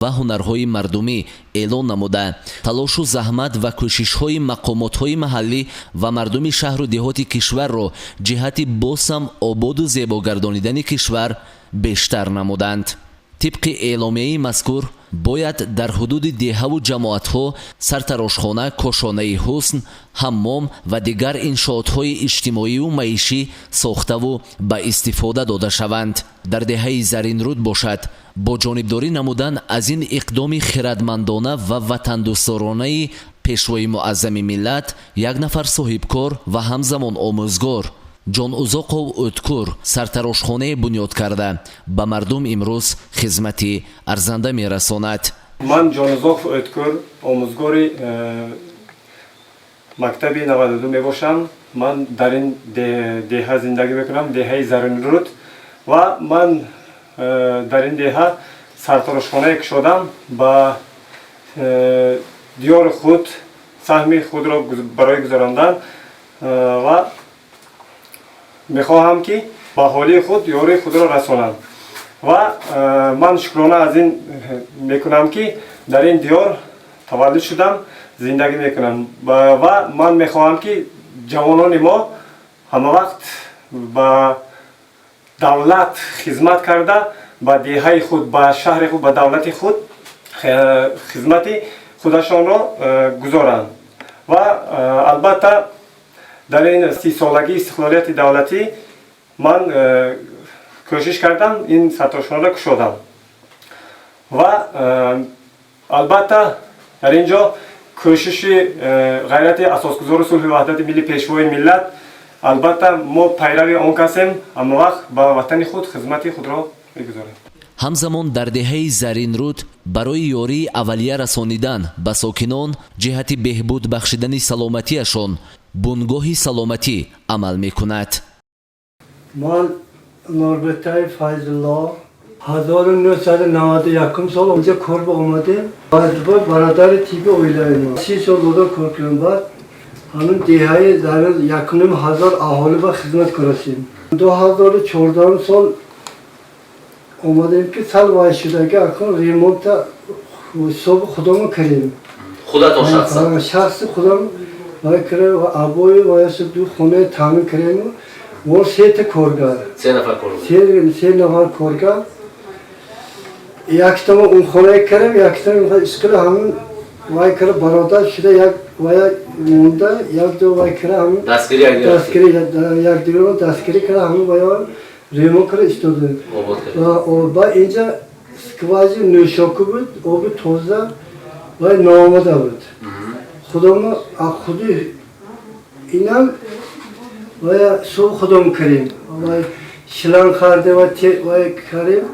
Ва ҳунарҳои мардумӣ эълон намуда, талошу заҳмат ва кӯшишҳои мақомотҳои маҳаллӣ ва мардуми шаҳру деҳоти кишварро ҷиҳати боз ҳам ободу зебо гардонидани кишвар бештар намуданд. Тибқи эъломияи мазкур, бояд дар ҳудуди деҳаву ҷамоатҳо сартарошхона, кошонаи ҳусн, ҳаммом ва дигар иншоотҳои иҷтимоию маишӣ сохтаву ба истифода дода шаванд. Дар деҳаи Заринруд бошад, бо ҷонибдорӣ намудан аз ин иқдоми хирадмандона ва ватандӯстдоронаи Пешвои Муаззами миллат, як нафар соҳибкор ва ҳамзамон омӯзгор, Ҷонузоқов Ӯткур, сартарошхонае бунёд карда, ба мардум имрӯз хизмати арзанда мерасонад. Ман Ҷонузоқов Ӯткур, омӯзгори мактаби 92 мебошам. Ман дар ин деҳа зиндагӣ мекунам, деҳаи Заринруд, ва ман дар ин деҳа сартарошхонае кушодам, ба диёри худ саҳми худро барои гузарондан ва мехоҳам, ки ба аҳолии худ ёрии худро расонам. Ва ман шукрона аз ин мекунам, ки дар ин диёр таваллуд шудам, зиндагӣ мекунам, ва ман мехоҳам, ки ҷавонони мо ҳамавақт ба давлат хизмат карда, ба деҳаи худ, ба шаҳри худ, ба давлати худ хизмати худашонро гузоранд. Ва албатта, дар ин 30-солагии истиқлолияти давлатӣ ман кӯшиш кардам, ин сартарошхонаро кушодам. Ва албатта, дар ин ҷо кӯшиши ғайрати асосгузори сулҳу ваҳдати миллӣ, Пешвои миллат, албатта, мо пайрави он касем, ҳамавақт ба ватани худ хизмати худро мегузорем. Ҳамзамон дар деҳаи Заринруд барои ёрии аввалия расонидан ба сокинон ҷиҳати беҳбуд бахшидани саломатиашон бунгоҳи саломатӣ амал мекунад. Ман Норбетаи Файзулло, 1991 сол онҷа кор ба омадем. Вазифаи бародари тиби оилаи мо. 30 сол дода кор кардем, баъд ҳамин деҳаи Зарин 1500 аҳолӣ ба хизмат кунасем. 2014 сол омадем, ки сал вай шудаги, акнун ремонта ҳисоби худомо кардем. Худатон шахсан? Шахси худам вай кардем ва обои ваясу ду хонаи таъмин кардем. Мо сета коргар. Се нафар коргар. Се нафар коргар. Яктама он хонае кардем, яктама искила ҳамин вай кара, бародар шуда, як вая монда, як ҷо вай кара ҳамин. Дастгирӣ. Дастгирӣ, якдигарро дастгирӣ кара, ҳамин вая ремонт кара истодем. Обод кардем. Ба инҷа скважина нӯшокӣ буд, оби тоза вай наомада буд. Худомо худи инам вая суб худом кардем. Вай шланг хардем, вай кардем.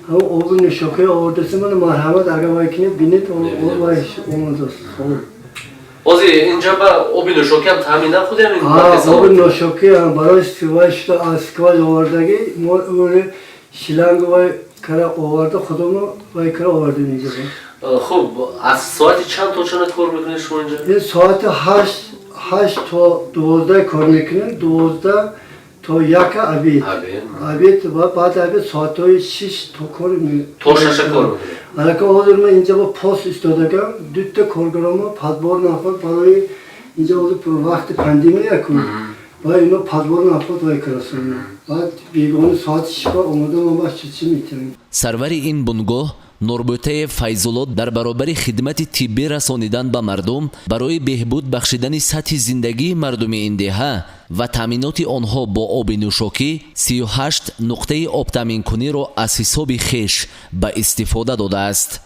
Ҳамон оби нӯшокӣ овардасем, мана, марҳамат, агар вай кинед, бинед, об вай омадааст. Ҳозир инҷа ба оби нӯшокӣ ҳам таъмин нахудем? Оби нӯшокӣ барои вай шуда, аз скважина овардагӣ мо ӯри шланг вай кара оварда, худомо вай кара овардем инҷа. Хуб, аз соати чанд то чанд кор мекунед шумо инҷа? Ин соати 8 то 12 кор мекунем, 12 то 1 обед. Обед ва баъд обед соатҳои 6 то кор. То 6 кор мекунед? Аллакай ҳозир ман инҷа бо пост истодагам, дута коргаромо подбор наход барои инҷа, ҳозир вақти пандемия ку, ва ино подбор наход вай карасона. Баъд бегони соати 6 омода ман ба чӣ метавонем. Сарвари ин бунгоҳ Нурбутаев Файзулло дар баробари хидмати тиббӣ расонидан ба мардум, барои беҳбуд бахшидани сатҳи зиндагии мардуми ин деҳа ва таъминоти онҳо бо оби нӯшокӣ 38 нуқтаи обтаъминкуниро аз ҳисоби хеш ба истифода додааст.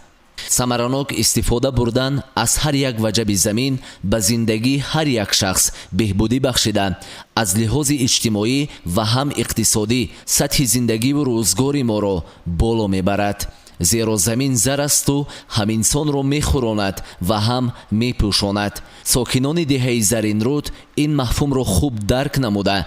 Самаранок истифода бурдан аз ҳар як ваҷаби замин ба зиндагии ҳар як шахс беҳбудӣ бахшида, аз лиҳози иҷтимоӣ ва ҳам иқтисодӣ сатҳи зиндагиву рӯзгори моро боло мебарад, зеро замин зар асту ҳам инсонро мехӯронад ва ҳам мепӯшонад. Сокинони деҳаи Заринруд ин мафҳумро хуб дарк намуда,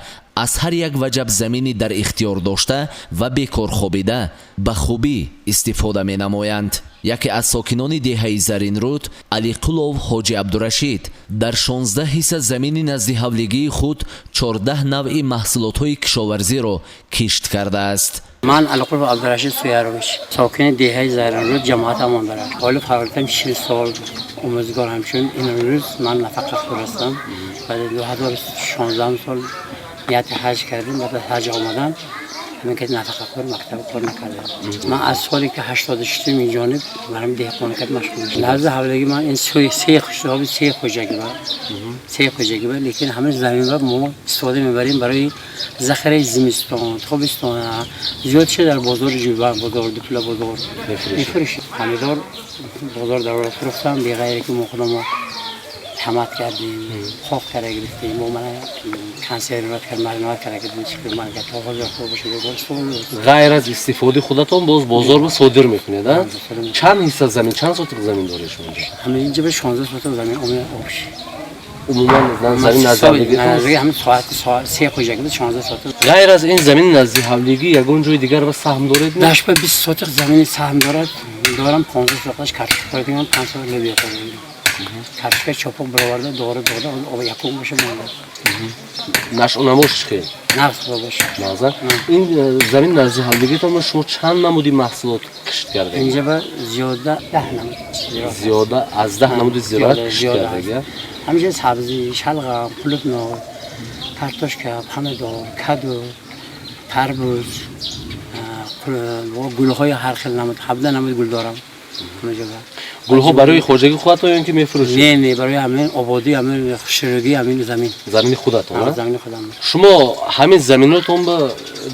аз ҳар як ваҷаб замини дар ихтиёр дошта ва бекор хобида ба хубӣ истифода менамоянд. Яке аз сокинони деҳаи Заринруд, Алиқулов Ҳоҷи Абдурашид, дар 16 ҳисса замини назди ҳавлигии худ 14 навъи маҳсулотҳои кишоварзиро кишт кардааст. Ман Алиқулов Абдурашид Суярович, сокини деҳаи Зайронруд, ҷамоат Амондара. Ҳоли фаъолиятам 40 сол омӯзгор ҳамчун. Имрӯз ман нафақахӯр ҳастам. Баъди 2016 сол нияти ҳаҷ кардем, баъд аз ҳаҷ омадан ҳамин ки нафақахӯр, мактаб кор накардам. Ман аз соли ки 86-ум инҷониб барам деҳқонакат машғул шудам. Назди ҳавлигӣ ман ин се хушоби, се хоҷагӣ ба, се хоҷагӣ ба, лекин ҳамин замин ба мо истифода мебарем барои захираи зимистон, тобистон. Зиёд шуда дар бозори Ҷӯйбанд, бозор Дупла, бозор мефурӯшем. Помидор бозор дар фурӯхтам, беғайре ки мо худамо тамат кардем, хок карда гирифтем, бо мана консерват кард, мариновать карда гирифтем, чӣ ман то ҳозир хуб бошад. Ғайр аз истифодаи худатон, боз бозор ба содир мекунед, а? Чанд ҳисса замин, чанд сотиқ замин доред шумо инҷо? Ҳамин инҷа ба 16 сотиқ замин об. Умуман замин назди ҳавлигитон? Ҳамин соати се хоҷагӣ 16 сотиқ. Ғайр аз ин замини назди ҳавлигӣ, ягон ҷои дигар ба саҳм доред? Дашт ба 20 сотиқ замини саҳм дорад, дорам. 15 сотиқаш картошка кардем, 5 сотиқ лӯбиё кардем. Картошка чопоқ бароварда, дора дода, об якум боша монда. Нашъунамош чӣ хел? Нағз, худо боша. Нағза. Ин замин назди ҳавлигитон шумо чанд намуди маҳсулот кишт кардед? Инҷа ба зиёда 10 намуд зироат. Зиёда аз 10 намуди зироат кишт зиёда. кардед? Ҳаминҷа сабзӣ, шалғам, қулупнор, картошка, помидор, каду, тарбуз, гулҳои ҳар хел намуд, 17 намуд гул дорам ҳаминҷа ба. Гулҳо барои хоҷагии худатон ё ин ки мефурӯшед? Не, барои ҳамин ободӣ, ҳамин хушрӯгии ҳамин замин. Замини худатон, а? Замини худам. Шумо ҳамин заминотон ба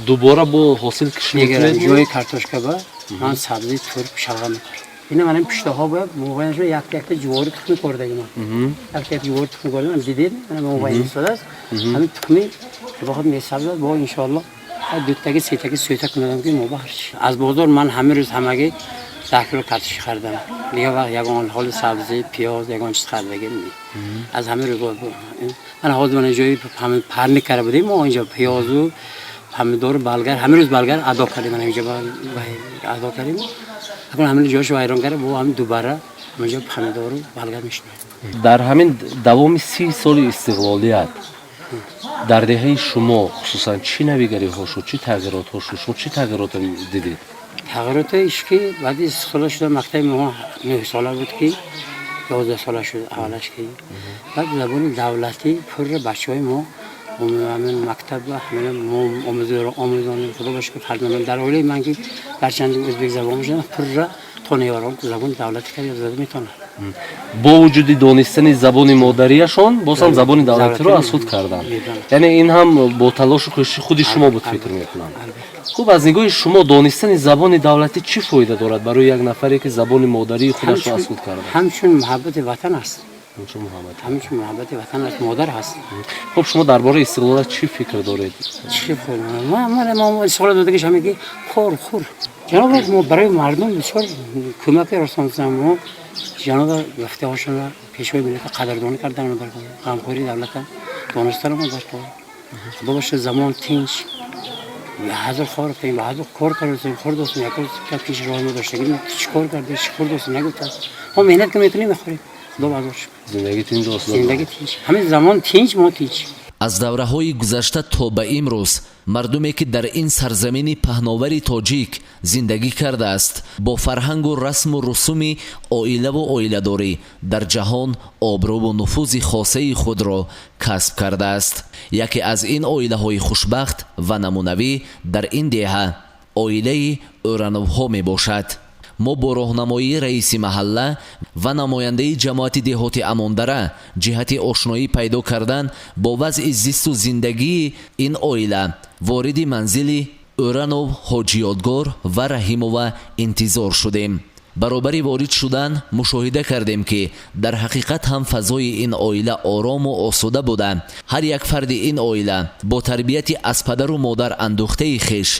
дубора бо ҳосил кишт мегирам. мекунед? Ҷои картошка ба ман сабзӣ, турп, шалғам мекорам. Ина манам пуштаҳо ба мобайнаш якта якта ҷувори тухми кордаги ман. Якта якта ҷувори тухми кордагим, дидед, мана мобайн истодааст. Ҳамин тухми ба худ месабзад, бо иншоалло дутаги, сетаги сӯта кунадам, ки мо бахш. Аз бозор ман ҳамин рӯз ҳамаги 10 кило картошка харидам. Дигар вақт ягон ҳоли сабзӣ, пиёз, ягон чиз харидагим не. Аз ҳамин рӯз ман ҳозир мана ҷои ҳамин парник карда будем мо инҷо пиёзу помидору болгар, ҳамин рӯз болгар адо кардем, мана инҷо адо кардем. Акун ҳамин ҷош вайрон карда, бо ҳамин дубара ҳаминҷо помидору болгар мешинем. Дар ҳамин давоми 30 соли истиқлолият дар деҳаи шумо хусусан чӣ навигариҳо шуд, чӣ тағйиротҳо шуд, шумо чӣ тағйиротро дидед? Тағйироти иш ки баъди истиқлол шуда, мактаби мо 9 сола буд, ки 11 сола шуд аввалаш, ки баъд забони давлатӣ пурра бачаҳои мо ҳамин мактаб ҳамин мо омӯзонем. Худо ба шукр, фарзандон дар оилаи ман, ки гарчанде ӯзбек забон бошад, пурра то неварон забони давлатӣ карда зада метавонад. Бо вуҷуди донистани забони модарияшон, боз ҳам забони давлатиро аз худ карданд. Яъне ин ҳам бо талошу кӯшиши худи шумо буд, фикр мекунам. Хуб, аз нигоҳи шумо донистани забони давлатӣ чӣ фоида дорад барои як нафаре, ки забони модарии худашро аз худ карда? Ҳамчун муҳаббати ватан аст. Ҳамчун муҳаббат. Ҳамчун муҳаббати ватан аст, модар ҳаст. Хуб, шумо дар бораи истиқлолият чӣ фикр доред? Чӣ фикр? Ман истиқлол додагиш ҳаме ки кор хур ҷаноб мо барои мардум бисёр кӯмаке расондам. Мо ҷаноб гуфтаҳошонро, пешвои миллат қадрдонӣ кардан дар ғамхории давлата донистан мо дар кор. Худо боша, замон тинч, ҳазор кор кардем, ҳазор кор кардем, хӯрдостем. Як пеш роҳ мо доштагим, чӣ кор кардем, чӣ хӯрдостем, нагуфтааст. Мо меҳнат ки мекунем, мехӯрем. Худо базор шукр. Зиндагӣ тинҷ осуда? Зиндагӣ тинч, ҳамин замон тинч, мо тинч. Аз давраҳои гузашта то ба имрӯз мардуме, ки дар ин сарзамини паҳновари тоҷик зиндагӣ кардааст, бо фарҳангу расму русуми оилаву оиладорӣ дар ҷаҳон обрӯву нуфузи хосаи худро касб кардааст. Яке аз ин оилаҳои хушбахт ва намунавӣ дар ин деҳа оилаи Ӯрановҳо мебошад. Мо бо роҳнамоии раиси маҳалла ва намояндаи ҷамоати деҳоти Амондара ҷиҳати ошноӣ пайдо кардан бо вазъи зисту зиндагии ин оила вориди манзили Ӯранов Ҳоҷиёдгор ва Раҳимова Интизор шудем. Баробари ворид шудан мушоҳида кардем, ки дар ҳақиқат ҳам фазои ин оила орому осуда буда, ҳар як фарди ин оила бо тарбияти аз падару модар андӯхтаи хеш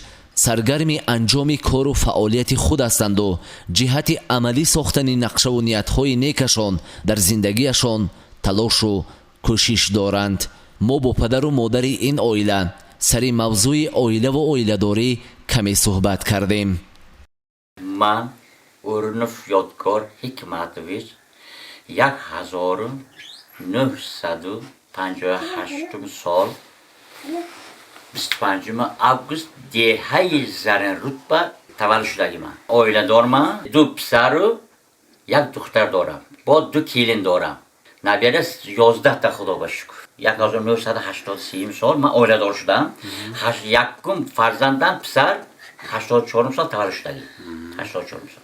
саргарми анҷоми кору фаъолияти худ ҳастанду ҷиҳати амалӣ сохтани нақшаву ниятҳои некашон дар зиндагиашон талошу кӯшиш доранд. Мо бо падару модари ин оила сари мавзӯи оилаву оиладорӣ каме суҳбат кардем. Ман Ӯрунов Ёдгор Ҳикматович, 1958-ум сол. 25 август, деҳаи Заринрудба таваллуд шудагиман. Оиладорман, ду писару як духтар дорам, бо ду келин дорам, набера 11-та, худо ба шукр. 1983 сол ман оиладор шудам. Якум фарзандам писар 84-ум сол таваллуд шудагӣ, 84-ум сол.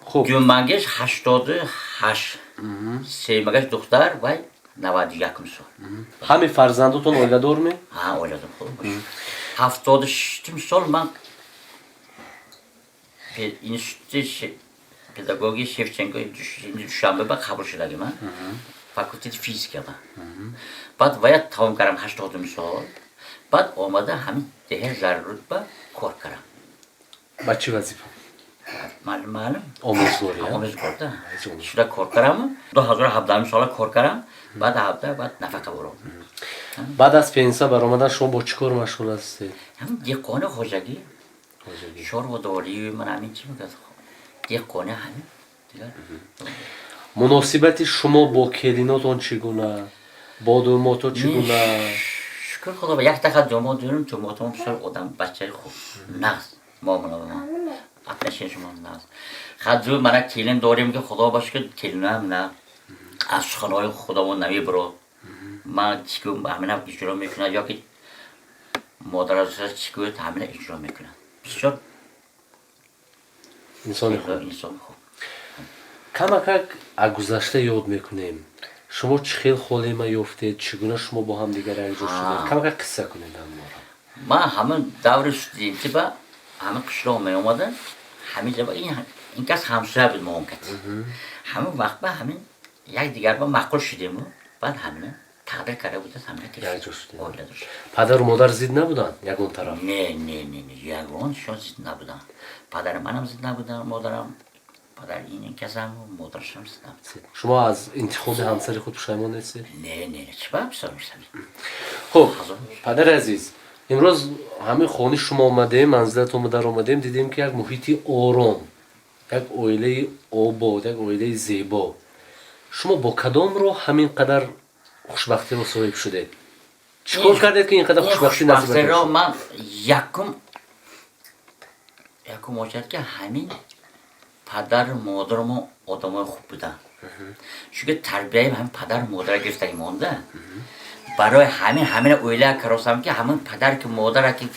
Хуб. Дуюмангиш 88, сеюмагаш духтар вай 91-ум сол. Ҳами фарзандотон оиладор ме? Ҳа, оиладор, худо ба шукр. 76-ум сол ман институти педагогии Шевченко Душанбе ба қабул шудагиман, факултети физика ба. Баъд вая тамом кардам 80-ум сол. Баъд омада ҳамин деҳаи Заринруд ба кор кардам. Ба чӣ вазифа? Маълум, маълум. Омӯзгорӣ? Омӯзгор да шуда кор кардам. 2017 сола кор кардам, баъд 17 баъд нафақа буром. Баъд аз пенсия баромадан шумо бо чӣ кор машғул ҳастед? Ҳамин деҳқони, хоҷагӣ, чорводорӣ, ман ҳамин чӣ мегӯяд, деҳқони, ҳамин дигар. Муносибати шумо бо келинотон чӣ гуна, бо думото чӣ гуна? Шукр худо, як тақа домод дорем. Домотам бисёр одам, бачаи хуб, нағз муомила ба ман, отношение шумо нағз. Хаду мана келин дорем, ки худо ба шукр, келинам на аз суханҳои худовон намебурод. Ман чӣ гӯм, ҳамина иҷро мекунад, ё ки модараза чӣ гӯяд, ҳамина иҷро мекунад. Бисёр инсони хуб. Инсони хуб. Камакак аз гузашта ёд мекунем. Шумо чӣ хел холема ёфтед, чӣ гуна шумо бо ҳамдигар якҷо шудед? Камакак қисса кунед ҳамвора. Ман ҳамин даври студентӣ ба ҳамин қишлоқ меомадам. Ҳамин ҷа ин кас ҳамсоя буд моон кат. Ҳамин вақт ба ҳамин якдигар ба маъқул шудему баъд ҳамина тақдир карда будааст, ҳамина Якҷо шудед. Оиладор шудем. Падару модар зид набуданд ягон тараф? Не, не, не, не, ягон шон зид набуданд. Падари манам зид набуданд, модарам, падар ин касам, модарашам зид набуд. Шумо аз интихоби ҳамсари худ пушаймон нестед? Не, не, не, чӣ ба бисёр мешавӣ. Хуб, падари азиз, имрӯз ҳамин хони шумо омадем, манзилатон даромадем, дидем, ки як муҳити ором, як оилаи обод, як оилаи зебо. Шумо бо кадом роҳ ҳамин қадар хушбахтиро соҳиб шудед? Чӣ кор кардед, ки ин қадар хушбахтӣ насибатон хушбахтиро шуд? Ман якум ҳоҷат, ки ҳамин падару модармо одамои хуб буданд, чунки тарбияи ҳамин падару модара гирифтагӣ монда. Барои ҳамин ҳамина оила каросам, ки ҳамин падар ки модара ки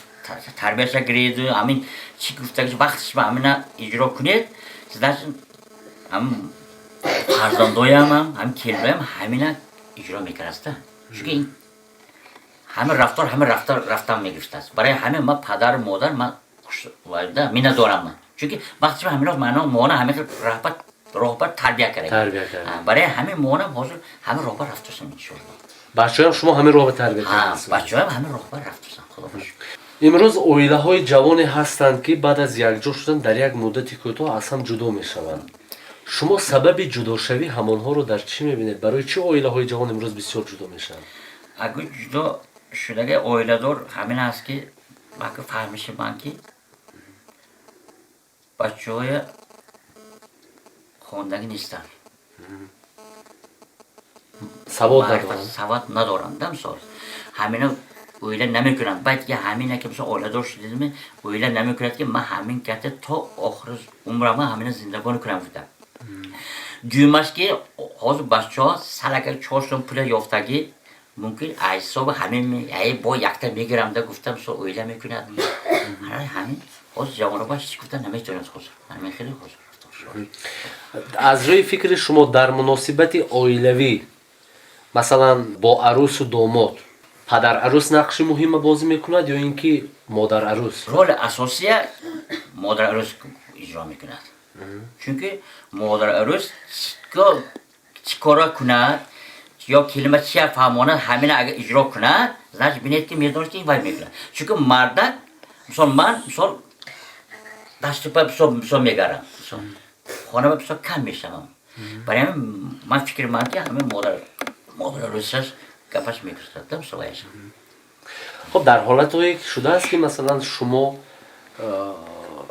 тарбияша гиреду ҳамин чӣ гуфтагиш вақтиш ба ҳамина иҷро кунед, значит, ҳамин фарзандоям ҳамин келиноям ҳамина иҷро мекардаста, чунки ин ҳамин рафтор, ҳамин рафтор рафтан мегирифтааст. Барои ҳамин ман падару модар ман миннатдорам ман, чунки вақти ҳамино мано мона ҳамин хел раҳбар, роҳбар тарбия карда. Тарбия карда. Барои ҳамин монам ҳозир ҳамин роҳбар рафтасам, иншоалло. Бачаҳоям шумо ҳамин роҳ ба тарбия кардед? Бачаҳоям ҳамин роҳбар рафтасам, худо ба шукр. Имрӯз оилаҳои ҷавоне ҳастанд, ки баъд аз якҷо шудан дар як муддати кӯтоҳ аз ҳам ҷудо мешаванд. Шумо сабаби ҷудошавӣ ҳамонҳоро дар чӣ мебинед? Барои чӣ оилаҳои ҷавон имрӯз бисёр ҷудо мешаванд? Агар ҷудо шудаги оиладор ҳамин аст, ки ака, фаҳмиши ман, ки бачаҳоя хондагӣ нестанд. Савод маърифат, надоранд. Савод надоранд да. Мисол, ҳамина оила намекунанд. Баъд ки ҳамина ки мисол оиладор шудидми, оила намекунад, ки ман ҳамин ката то охири умрама ҳамина зиндагонӣ кунам гуфта. Дуюмаш, ки ҳозир бачаҳо салака 4 сом пула ёфтагӣ мумкин, аз ҳисоби ҳамин ай бо якта мегирам да гуфта, мисол, оила мекунад. Ҳамин ҳозир ҷавоно ба ҳеч гуфта наметавонад. Ҳозир ҳамин хеле ҳозир Аз рӯи фикри шумо, дар муносибати оилавӣ, масалан, бо арӯсу домод, падарарӯс нақши муҳима бозӣ мекунад ё ин ки модарарӯс? Роли асосия модарарӯс иҷро мекунад, чунки модарарӯс чӣ кора кунад ё калима чия фаҳмонад, ҳамина агар иҷро кунад, значит, бинед, ки медонад, ки ин вай мекунад. Чунки мардак, мисол, ман, мисол, дасту па бисёр мегарам, мисол, хона бисёр кам мешавам. Барои ҳамин ман фикри ман, ки ҳамин модарарӯсаш гапаш мегузарад да, мисол, ваяшам. Хуб, дар ҳолатҳое шудааст, ки масалан шумо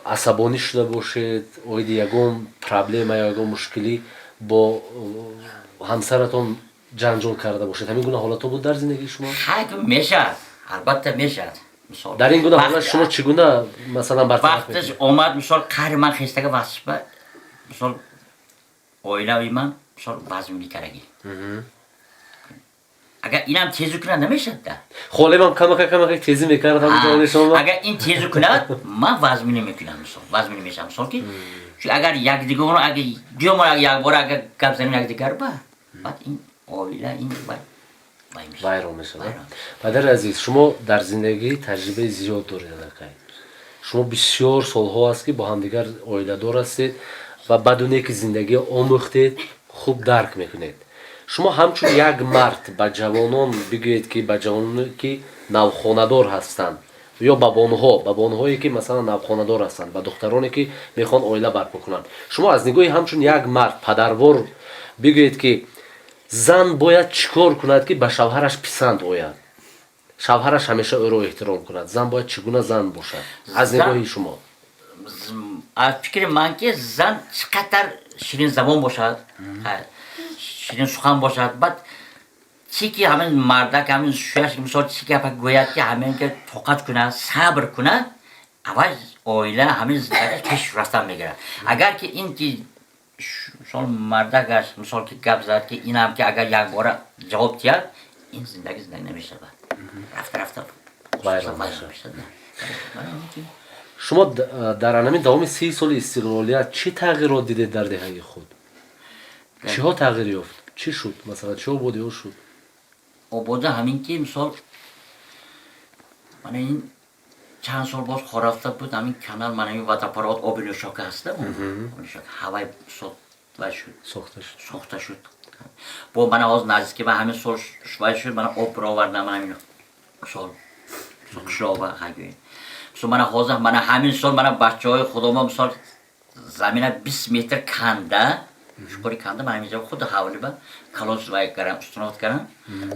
асабонӣ шуда бошед оиди ягон проблема ё ягон мушкилӣ, бо ҳамсаратон ҷанҷол карда бошед? Ҳамин гуна ҳолатҳо буд дар зиндагии шумо? Ҳай, мешавад. Албатта мешавад. Мисол Дар ин гуна ҳолат шумо чӣ гуна, масалан, бартараф вақташ омад, мисол, қаҳри ман хестага вақтшба, мисол, оилаи ман, мисол, вазминӣ карагӣ. Агар инам тезу кунад, намешавад да. Холемам камака камака тезӣ мекард ҳамҷони шумо. Агар ин тезу кунад, ман вазминӣ мекунам, мисол, вазминӣ мешавам, мисол, ки чун агар якдигарро, агар дуёмон якбора агар гап занем якдигар ба, баъд ин оила ин вайрон мешавад. Падари азиз, шумо дар зиндагӣ таҷрибаи зиёд доред. Аллакай шумо бисёр солҳо аст, ки бо ҳамдигар оиладор ҳастед ва баъду ки зиндагӣ омӯхтед, хуб дарк мекунед. Шумо ҳамчун як мард ба ҷавонон бигӯед, ки ба ҷавононе, ки навхонадор ҳастанд, ё ба бонуҳое, ки, масалан, навхонадор ҳастанд, ба духтароне, ки мехоҳанд оила барпо кунанд, шумо аз нигоҳи ҳамчун як мард падарвор бигӯед, ки зан бояд чӣ кор кунад, ки ба шавҳараш писанд ояд, шавҳараш ҳамеша ӯро эҳтиром кунад? Зан бояд чӣ гуна зан бошад аз нигоҳи шумо? Аз фикри ман, ки зан чӣ қадар ширинзабон бошад, ширин сухан бошад, баъд чӣ ки ҳамин мардак, ҳамин шӯяш, мисол, чӣ гапа гӯяд, ки ҳамин ки тоқат кунад, сабр кунад, аввал оила ҳамин зиндагӣ пеш рафтан мегирад. Агар ки ин ки, мисол, мардак аст, мисол, ки гап зад, ки инам ки агар якбора ҷавоб диҳад, ин зиндагӣ зиндагӣ намешавад, рафта рафта вайрон мешавад. Шумо дар анамин давоми 30 соли истиқлолият чӣ тағйирот дидед дар деҳаи худ? Чиҳо тағйир ёфт? Чӣ шуд, масалан, чӣ ободиҳо шуд? Обода ҳамин ки, мисол, мана ин чанд сол боз хорафта буд ҳамин канал, мана ин водопровод, оби нӯшока ҳаста, ҳавай, мисол, вай шуд, сохта шуд. Бо мана ҳозир наздики ба ҳамин сол вай шуд, мана об бировардам, мана ҳамин сол қишлоқба хагӯем. Мисол, мана ҳозир, мана ҳамин сол, мана бачаҳои худомо, мисол, замина 20 метр канда, чуқури канда, мана ҳаминҷо худи ҳавлиба колодец вай карам, установка карам,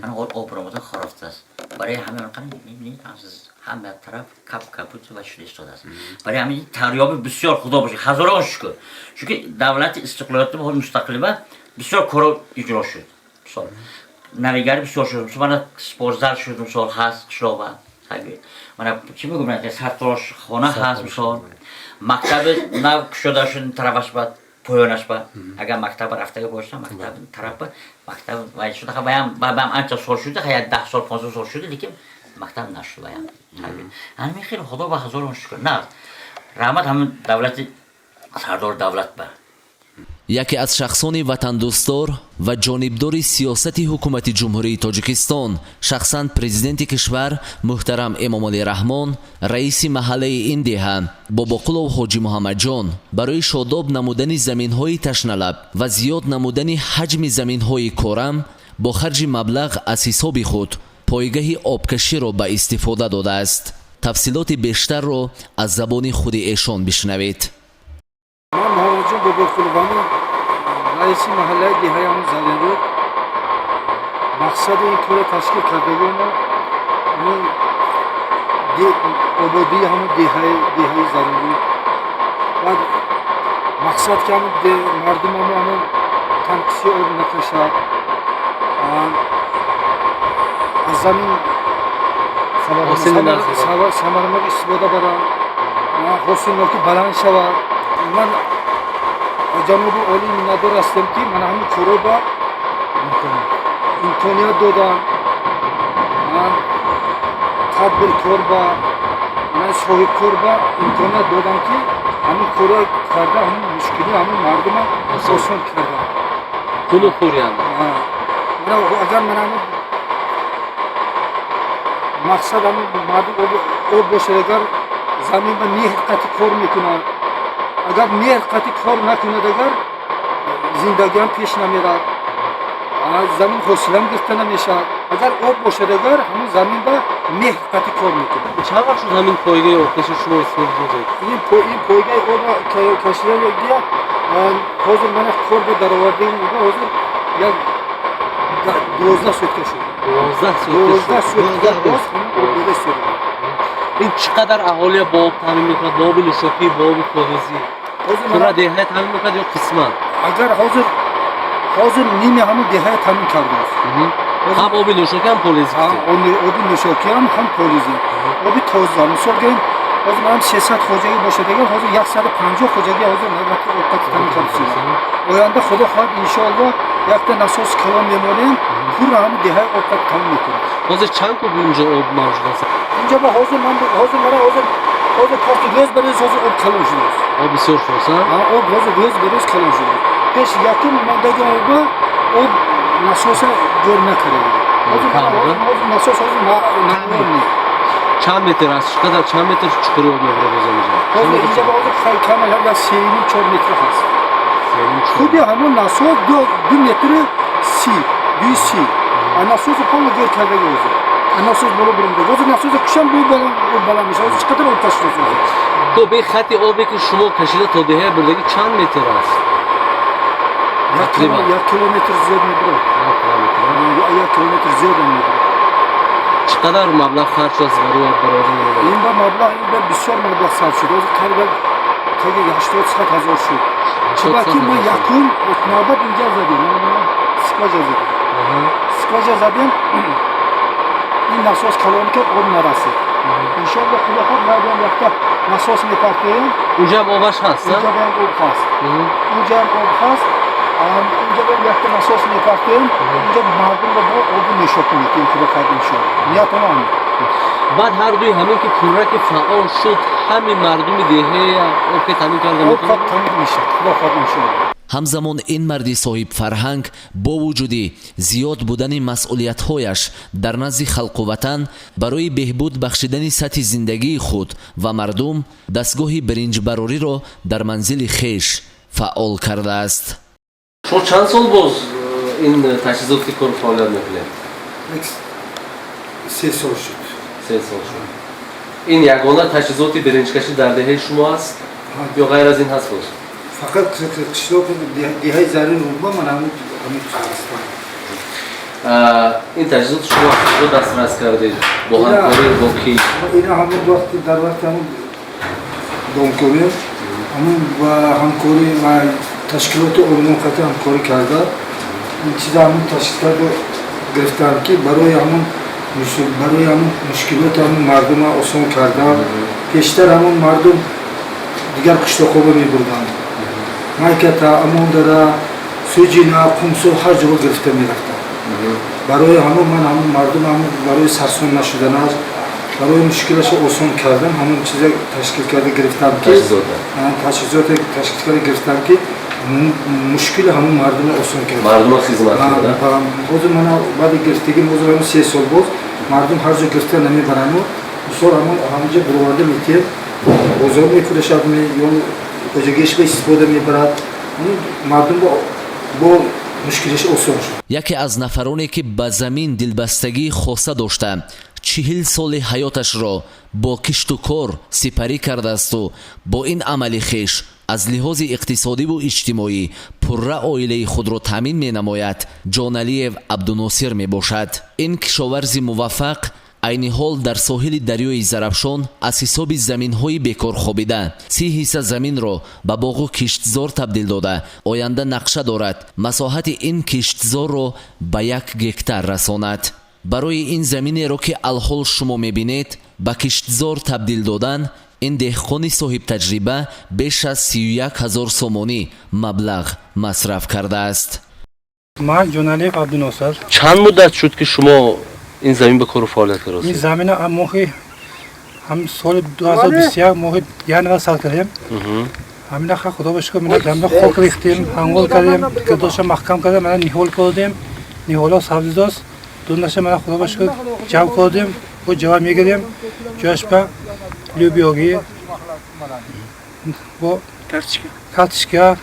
мана ҳол об баромада хорафтааст. Барои ҳамин мебинед, ҳама тараф кап капут ва шуда истодааст. Барои ҳамин тағйирёби бисёр, худо бошад, ҳазорон шукр, чунки давлати истиқлолияти ҳол мустақилба бисёр коро иҷро шуд. Мисол, навигари бисёр шуд, мисол, мана спортзал шуд, мисол, ҳаст қишлоқба, мана чӣ мегӯям, сарторошхона ҳаст, мисол, мактаби нав кушода шуд тарафаш ба поёнаш ба, агар мактаба рафтага боша, мактаб тарафба мактаб вай шуда, баям баям анча сол шуда, як 10 сол, 15 сол шуда, лекин мактаб нашуд. Баям ҳамин хеле, худо ба ҳазорон шукр, на раҳмат ҳамин давлати сардори давлат ба. Яке аз шахсони ватандӯстдор ва ҷонибдори сиёсати ҳукумати Ҷумҳурии Тоҷикистон, шахсан президенти кишвар муҳтарам Эмомалӣ Раҳмон, раиси маҳаллаи ин деҳа Бобоқулов Ҳоҷӣ Муҳаммадҷон барои шодоб намудани заминҳои ташналаб ва зиёд намудани ҳаҷми заминҳои корам бо харҷи маблағ аз ҳисоби худ пойгаҳи обкаширо ба истифода додааст. Тафсилоти бештарро аз забони худи эшон бишнавед. Ман Муҳаммадҷон Бобоқуловам, раиси маҳаллаи деҳаи ҳамун Заринруд. Мақсади ин корро ташкил кардагимо ҳамин ободии ҳамун деҳаи Заринруд. Баъд мақсад ки ҳамун мардумамо ҳамун танқиси об накашад, аз замин самаранок истифода баранд, ҳосилнокӣ баланд шавад. Ман аз ҷаноби олӣ миннатдор ҳастем, ки мана ҳамин корро ба имконият додам, ман тадбиркор ба, ман соҳибкор ба имконият додам, ки ҳамин корро карда, ҳамин мушкили ҳамин мардума осон кардам. Пулу хӯриянд. Агар ман ҳамин мақсад, ҳамин мардум об бошад, агар замин ба меҳр қатӣ кор мекунад, агар меҳр қатӣ кор накунад, агар зиндагиам пеш намерад, замин ҳосилам гирифта намешавад. Агар об бошад, агар ҳамин замин ба меҳр қатӣ кор мекунад. Чанд вақт шуд ҳамин пойгаи обкаши шумо истифода додед? Ин пойгаи об кашидагия ҳозир мана кор бо даровардем, ҳозир як 12 сутка шуд. 12 сутка? 12 сутка боз ҳамин об дода истодаем. Ин чӣ қадар аҳолия бо об таъмин мекунад, бо оби нӯшокӣ, бо оби колезӣ? Пурра деҳая таъмин мекунад ё қисман? Агар ҳозир ними ҳамун деҳая таъмин кардааст. Ҳам оби нӯшокӣ, ҳам полезӣ. Оби нӯшокӣ ҳам полезӣ, оби тоза. Мисол гирем, ҳозир манам 300 хоҷагӣ бошад, агар ҳозир 150 хоҷагӣ ҳозир навбати обқати таъмин карда. Оянда, худо хоҳад, иншоаллоҳ, якта насос калон мемонем, пурра ҳами деҳаи обқат таъмин мекунем. Ҳозир чанд куб инҷо об мавҷуд аст? Инҷо ба ҳозир ман ҳозир мана ҳозир кофти рӯз ба рӯз ҳозир об калон шудааст. Об бисёр шудааст? Об ҳозир рӯз ба рӯз калон шудааст. Пеш якум мондаги оба об насоса ҷор накарда буд. Ҳозир насос ҳозир намоем. Чанд метр аст? Чӣ қадар, чанд метр чуқури об мебарад ҳозир инҷо? Ҳозир инҷо ҳозир кам як 3,5-4 метр ҳаст. Худи ҳамон насос 2 метри 30, 2,30. Насосу полно ҷор кардаги ҳозир. Насос боло буромда. Ҳозир насоса кушам, бу баланд мешавад. Ҳозир чӣ қадар об кашидааст ҳозир. Хуб, ин хати обе, ки шумо кашида то деҳа бурдагӣ, чанд метр аст? 1 километр зиёд мебурад. 1 километр зиёдам мебурад. Чӣ қадар маблағ харҷ аст барои баровардани? Ин ба маблағ, ин ба бисёр маблағ сарф шуд. Ҳозир қариб таги 80-100 ҳазор шуд. Чунки мо якум навбат инҷа задем, скважина задем, скважина задем. Ин насос калон ки об нарасид. Иншоалло, худо хоҳад, майдон якта насос мепартоем. Унҷаам обаш ҳаст? Унҷаам об ҳаст, унҷаам об ҳаст. Унҷа якта насос мепартоем, унҷа мардумро бо оби нӯшокӣ метиҳем, худо хоҳад, иншоалло. Ниятона ҳамин. Баъд ҳар дуи ҳамин ки пурра ки фаъол шуд, ҳамин мардуми деҳа об ки таъмин карда? Об таъмин мешавад, худо хоҳад, иншоалло. Ҳамзамон ин марди соҳибфарҳанг бо вуҷуди зиёд будани масъулиятҳояш дар назди халқу ватан, барои беҳбуд бахшидани сатҳи зиндагии худ ва мардум дастгоҳи биринҷбарориро дар манзили хеш фаъол кардааст. Шумо чанд сол боз ин таҷҳизоти кору фаъолият мекунед? 3 сол шуд. 3 сол шуд. Ин ягона таҷҳизоти биринҷкашӣ дар деҳаи шумо аст ё ғайр аз ин ҳаст боз? Фақат қишлоқи деҳаи Зарин Рудба ман ҳамин ҳастам. Ин таҷҳизот шумо аз куҷо дастрас кардед, бо ҳамкорӣ бо кӣ? Ина ҳамон вақти дар вақти ҳамон домкорӣ, ҳамон ба ҳамкорӣ ва ташкилоти олмон қати ҳамкорӣ карда, ин чиза ҳамон ташкил карда гирифтам, ки барои ҳамон мушкилоти ҳамон мардума осон кардан. Пештар ҳамон мардум дигар қишлоқҳо мебурданд, Майката, Амондара, Суҷина, Қумсу, ҳар ҷо гирифта мерафтанд. Барои ҳамон ман ҳамон мардум ҳамон барои сарсон нашуданаш, барои мушкилашро осон кардан, ҳамон чиза ташкил карда гирифтам, ки таҷҳизоте ташкил карда гирифтам, ки мушкили ҳамон мардумро осон кард. Мардума хизмат. Ҳозир мана баъди гирифтагим, ҳозир ҳамон 3 сол боз мардум ҳар ҷо гирифта намебарану мисол ҳамон ҳамонҷа буроварда метиҳем, бозор мефурӯшад ё хоҷагиаш ба истифода мебарад. Мардум бо мушкилиш осон шуд. Яке аз нафароне, ки ба замин дилбастагии хоса дошта, 40 соли ҳаёташро бо кишту кор сипарӣ кардаасту бо ин амали хеш аз лиҳози иқтисодиву иҷтимоӣ пурра оилаи худро таъмин менамояд, Ҷоналиев Абдуносир мебошад. Ин кишоварзи муваффақ айни ҳол дар соҳили дарёи Зарафшон аз ҳисоби заминҳои бекорхобида 30 ҳисса заминро ба боғу киштзор табдил дода, оянда нақша дорад масоҳати ин киштзорро ба 1 гектар расонад. Барои ин заминеро, ки алҳол шумо мебинед, ба киштзор табдил додан, ин деҳқони соҳибтаҷриба беш аз 31 000 сомонӣ маблағ масраф кардааст. Ман Ҷоналиев Абдуносир. Чанд муддат шуд, ки шумо ин замин ба кору фаъолият Ин каростед? замина моҳи ҳам соли 2021 моҳи январ сар кардем. Ҳамина, худо ба шукр, мина замина хок рехтем, ҳангол кардем, кирдоша маҳкам кардем, мана ниҳол кардем, ниҳоло сабзидост, дунаша мана, худо ба шукр, ҷав кардем, бо ҷава мегирем, ҷояш ба лӯбиёгӣ бо картишка,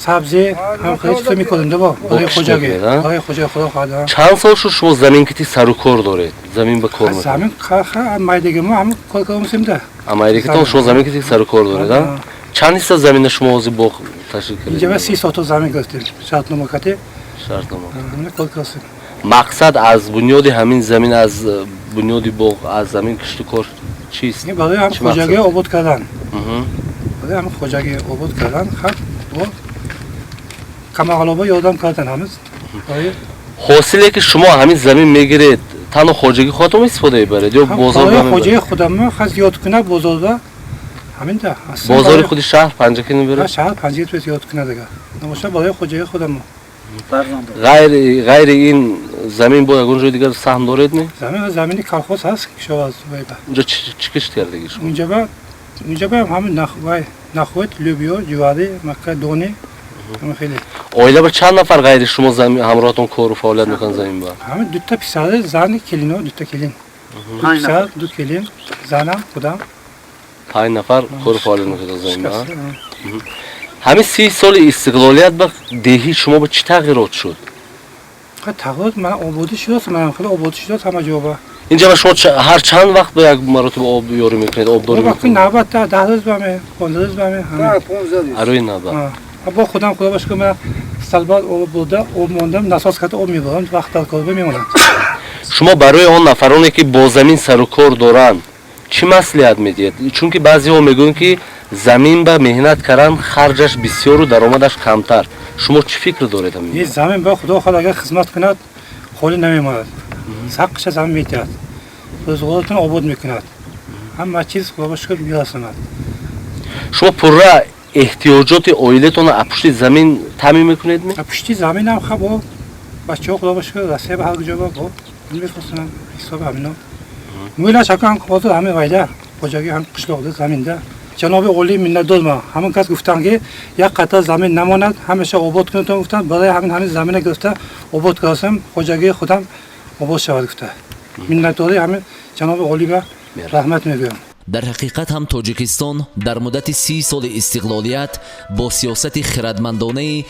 сабзӣ ҳам хеле чизо мекардем да бо барои хоҷагӣ, барои хоҷагӣ, худо хоҳад. Чанд сол шуд, шумо замин кити сару кор доред, замин ба кор? Замин майдагӣ мо ҳам кор кардем да. Амайдагитон шумо замин кити сару кор доред, а? Чанд ҳисса замина шумо ҳозир боғ ташкил кардед? Инҷа 30 соток замин гирифтем, шартнома кати. Шартнома. Кор кардем. Мақсад аз бунёди ҳамин замин, аз бунёди боғ, аз замин кишту кор чист? Барои ҳам хоҷагӣ обод кардан, барои ҳам хоҷагӣ обод кардан, хаб бо камағалоба ёрдам кардан ҳамиз барои. Ҳосиле ки шумо ҳамин замин мегиред, танҳо хоҷагии худатон истифода мебаред ё бозор? Барои хоҷагии худам, ха зиёд кунад бозор ба ҳамин да. Бозори худи шаҳр Панҷакент мебаред? Шаҳр Панҷакент зиёд кунад дигар. Набошад, барои хоҷагии худам. Ғайри ин замин бо ягон ҷои дигар саҳм доред ми? Замин, замини колхоз ҳаст, кишоварз вай ба. Унҷо чӣ кишт кардагӣ шумо? Унҷа ба ҳамин вай нахӯд, лӯбиё, ҷуварӣ, макка, дони, ҳамин хеле. Оила ба чанд нафар ғайри шумо замин ҳамроҳатон кору фаъолият мекунанд замин ба? Ҳамин дута писари, зани, келино, дута келин. Ду писар, ду келин, занам, худам. 5 нафар кору фаъолият мекунанд замин ба? Ҳамин 30 соли истиқлолият ба деҳи шумо ба чӣ тағйирот шуд? Тағйирот мана ободӣ шудааст, мана хеле ободӣ шудааст ҳама ҷо ба. Инҷа ба шумо ҳар чанд вақт ба як маротиба об ёрӣ мекунед, обдорӣ мекунед? Навбат 10 рӯз ба ме, 15 рӯз ба ме. Арои навбат. Бо худам, худо ба шукр, мана столба об бурда, об мондам, насос карда об мебарам, вақт дар кор мемонам. Шумо барои он нафароне ки бо замин сару кор доранд, чӣ маслиҳат медиҳед? Чунки баъзеҳо мегӯянд, ки замин ба меҳнат кардан харҷаш бисёру даромадаш камтар. Шумо чӣ фикр доред? Ин замин ба худо хоҳад, агар хизмат кунад, холӣ намемонад, ҳаққаша замин метиҳад, рӯзғоротон обод мекунад, ҳама чиз худо ба шукр мерасонад. Шумо пурра эҳтиёҷоти оилатонро аз пушти замин таъмин мекунед ми? Пушти заминам ха бо бачаҳо, худо ба шукр, Россия ба ҳар куҷо ба бо мефурсонам, ҳисоби ҳамино мӯйлаш ҳакам ҳозир ҳамин вайда хоҷагӣ ҳам қишлоқда заминда. Ҷаноби олӣ миннатдор ма, ҳамон кас гуфтанд, ки як қатра замин намонад, ҳамеша обод кунедтон гуфтанд. Барои ҳамин замина гирифта обод кардасам, хоҷагии худам обод шавад гуфта. Миннатдории ҳамин ҷаноби олӣ ба раҳмат мегӯям. Дар ҳақиқат ҳам Тоҷикистон дар муддати 30 соли истиқлолият бо сиёсати хирадмандонаи